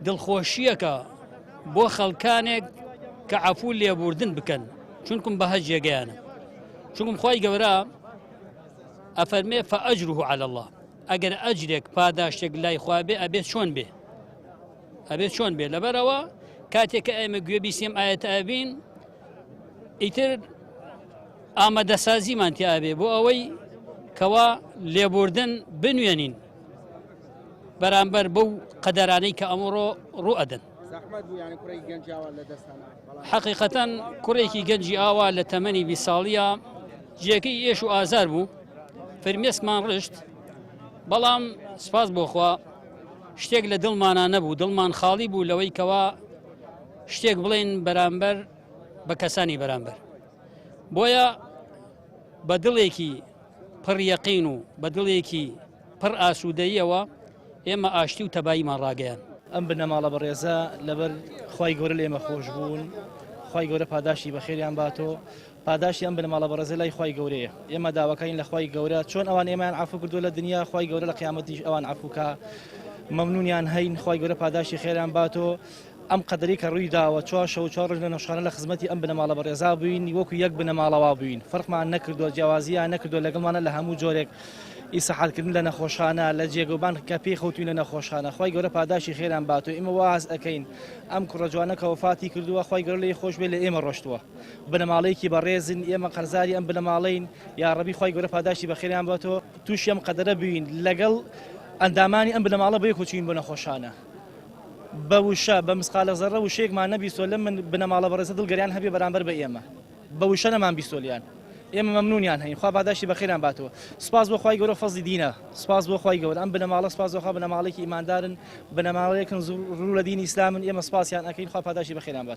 دڵخۆشییەکە بۆ خەڵکانێک کە عەفو لێبوردن بکەن چونکم بەهە جێگەیانە چونکم خوای گەورە ئەفەرمێ فأجره على الله ئەگەر ئەجرێک پاداشتێک لای خوا بێ ئەبێ چۆن بێ ئەبێ چۆن بێ لەبەرەوە کاتێک کە ئێمە گوێ بیسیم ئاەتە ئەبین ئیتر ئامادەسازیمان تیاابێ بۆ ئەوەی کەوا لێبوردن بنوێنین بەرامبەر بەو قەدەرانەی کە ئەمڕۆ ڕوو ئەدەن. حەقیقەتەن کوڕێکی گەنجی ئاوا لە تەمەنی 20 ساڵیە جێگەی ئێش و ئازار بوو فرمێسکمان ڕشت بەڵام سپاس بۆخوا شتێک لە دڵمانە نەبوو دڵمان خاڵی بوو لەوەی کەوا شتێک بڵێن بەرامبەر بە کەسانی بەرامبەر بۆیە بە دڵێکی پڕ یەقین و بە دڵێکی پڕ ئاسوودەییەوە ئێمە ئاشتی و تەباییمان ڕاگەیاند. ئەم بنەماڵە بەڕێزە لەبەر خوای گەورە لە ئێمە خۆش بوون، خوای گەورە پاداشتی بەخێریان باتۆ، پاداشتی ئەم بنەماڵە بەڕێزە لای خوای گەورەیە، ئێمە داواکارین لە خوای گەورە چۆن ئەوان ئێمەیان عەفو کردووە لە دنیا خوای گەورە لە قیامەتیش ئەوان عەفو کا، مەمنونیان هەین، خوای گەورە پاداشتی خێریان باتۆ. ئەم قەدەرەی کە ڕووی داوە چوار شەو و چوار ڕۆژ لە نەخۆشخانە لە خزمەتی ئەم بنەماڵە بەڕێزا بووین وەکو یەک بنەماڵە وا بووین فەرقمان نەکردووە جیاوازیان نەکردووە لەگەڵمانە لە هەموو جۆرێک ئیسەحاتکردن لە نەخۆشخانە لە جێگەوبان کە پێی خەوتوین لە نەخۆشخانە خوای گەورە پاداشی خێران باتۆ ئێمە واز ئەکەین ئەم کوڕە جوانە کە وەفاتی کردووە خوای گەورە لێی خۆش بێ لە ئێمە ڕۆشتووە بنەماڵەیەکی بەڕێزن ئێمە قەرزاری ئەم بنەماڵەین یاڕەبی خوای گەورە پاداشتی بەخێریان باتۆ تووشی ئەم قەدەرە بووین لەگەڵ ئەندامانی ئەم بنەماڵە بەیەکەوە چووین بۆ نەخۆشخانە بە وشە، بە مسقالە زەڕە وشەیەکمان نەبیستووە لەم من بنەماڵە بەڕێزە دڵگەریان هەبێ بەرامبەر بە ئێمە. بە وشە نەمان بیستووە لێیان. ئێمە مەمنوونیان هەین. خوا پاداشتی بەخێریان باتەوە. سوپاس بۆ خوای گەورە فەزڵی دینە. سوپاس بۆ خوای گەورە. ئەم بنەماڵە سوپاس بۆ خوا بنەماڵەیەکی ئیماندارن، بنەماڵەیەکن ڕوو لە دینی ئیسلامن. ئێمە سوپاسیان ئەکەین. خوا پاداشتی بەخێریان باتەوە.